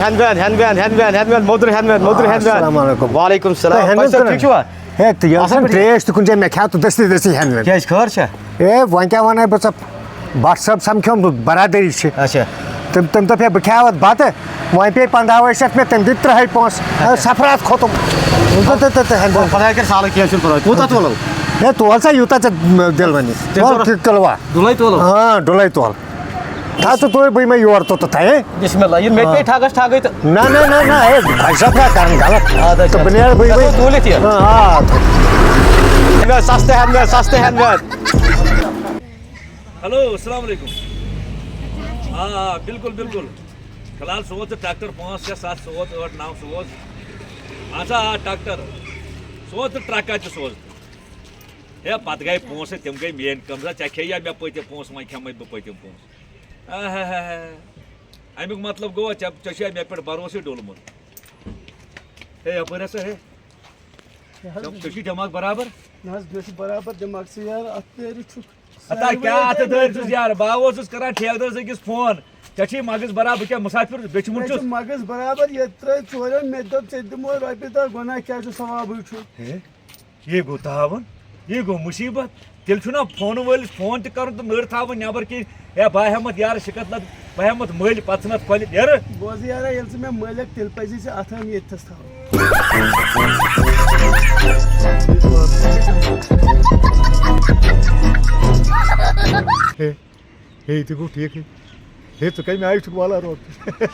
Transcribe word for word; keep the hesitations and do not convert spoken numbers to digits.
ہینٛد وینٛد، ہینٛد وینٛد، ہینٛد وینٛد، ہینٛد وینٛد، موٚدُر ہینٛد وینٛد، موٚدُر ہینٛد وینٛد۔ السلام علیکم۔ وعلیکم السلام۔ تُہۍ ہینٛد تۄہہِ وینٛد چھِوا کَران؟ ٹھیٖک چھُوا؟ ہے، تہٕ یہِ اَصٕل اوسُم پٲٹھۍ؟ ترٛیش تہِ کُنہِ جایہِ، مےٚ کھیٛاو تہٕ دٔستی دٔستی ہینٛد وینٛد۔ کیٛازِ، خٲر چھا؟ ہے، وۄنۍ کیٛاہ وَنَے بہٕ ژےٚ؟ بٹ صٲب سَمکھیوم بہٕ، برادٔری چھِ۔ اچھا۔ تٔمۍ، تٔمۍ دوٚپ، ہے، بہٕ کھیٛاو اَتھ بَتہٕ، وۄنۍ پیٚیہِ پنٛداہ وَے شیٚتھ مےٚ، تٔمۍ دِتۍ ترٛہَے پونٛسہٕ۔ ہے، اچھا۔ سفرات کھوٚتُم۔ تہٕ، تہٕ، تہٕ، تہٕ، ہینٛد وینٛد۔ خۄداے کَرِ سہلٕے، کینٛہہ چھُنہٕ پَرواے۔ کوٗتاہ تُلو؟ ہے، تُل سا یوٗتاہ ژےٚ دِل وَنہِ۔ تیٚلہِ تُل ضوٚرتھ؟ کِلوٗ۔ ڈُلَے تُلو؟ ہاں، ڈُلَے تُل۔ تھاو ژٕ تُہۍ، بہٕ یِمَے یور توٚتَتھ، ہے۔ بسم اللہ، یہِ مےٚ تہِ پیٚیہِ ٹھگس ٹھگٕے تہٕ۔ نہ، نہ، نہ، نہ، ہے، بھائی صاحب، کیٛاہ کران غلط؟ اَدٕ حظ، تہٕ بہٕ نیرٕ، بہٕ، بہٕ۔ تُلِتھ یہِ۔ آ، آ۔ ہینٛد وینٛد سستہٕ، ہینٛد وینٛد سستہٕ، ہینٛد وینٛد۔ ہیلو، السلام علیکم۔ آ، آ، بِلکُل، بِلکُل۔ فی الحال سوز ژٕ ٹریکٹر پانٛژھ، شےٚ، ستھ سوز، ٲٹھ، نو سوز۔ اچھا، آ، ٹریکٹر۔ سوز ژٕ ٹرکا تہِ سوز۔ ہے، پتہٕ گٔے پونٛسہٕ، تِم گٔے میٲنۍ کٲم۔ ژےٚ کھیٚیہِ یا مےٚ پٔتِم پونٛسہٕ، وۄنۍ کھٮ۪مے بہٕ پٔتِم پونٛسہٕ۔ آہاہاہا۔ اَمیُک مطلب گوٚو، ژےٚ، ژےٚ چھُے مےٚ پٮ۪ٹھ بھروسہٕ ڈوٚلمُت۔ ہے، یپٲرۍ ہسا، ہے۔ کیٛاہ حظ؟ ژےٚ، ژےٚ چھُے دٮ۪ماغ برابر؟ نہ حظ، مےٚ چھُ برابر دٮ۪ماغ۔ ژٕ یار، اَتھ دٲرِتھ چھُکھ۔ ہتا ساروٕے کیٛاہ اَتھ دٲرِتھ چھُس یار؟ بہٕ اوسُس کران ٹھیکہٕ دٲرِس أکِس فون۔ ژےٚ چھُے مغز برابر، بہٕ کیٛاہ مُسافِر بیٚچھِ مُن مےٚ چھُ چھُس؟ مغز برابر، ییٚتہِ ترٛٲے ژورَن، مےٚ دوٚپ، ژےٚ دِمو رۄپیہِ دَہ، گۄناہ کیٛاہ چھُ، ثوابٕے چھُ۔ ہے۔ یے گوٚو تاوَن، یے گوٚو مُصیٖبت۔ تیٚلہِ چھُنہ فونہٕ وٲلِس فون تہِ کَرُن تہٕ نٔر تھاوٕنۍ نٮ۪بر کِنۍ، "ہے، بہٕ ہا ہٮ۪مَتھ یارٕ شِکَت لَد، بہٕ ہٮ۪مَتھ مٔلۍ، پَتہٕ ژھٕنَتھ کۄلہِ نیرٕ۔" بوزٕ یارا، ییٚلہِ ژٕ مےٚ مٔلۍ ہٮ۪کھ، تیٚلہِ پَزی ژےٚ اَتھٕ ہَن ییٚتھَس تھاوٕنۍ۔ ہے، ہے، یہِ تہِ گوٚو ٹھیٖکٕے۔ ہے، ژٕ کَمہِ آیہِ چھُکھ والان رۄپیہِ؟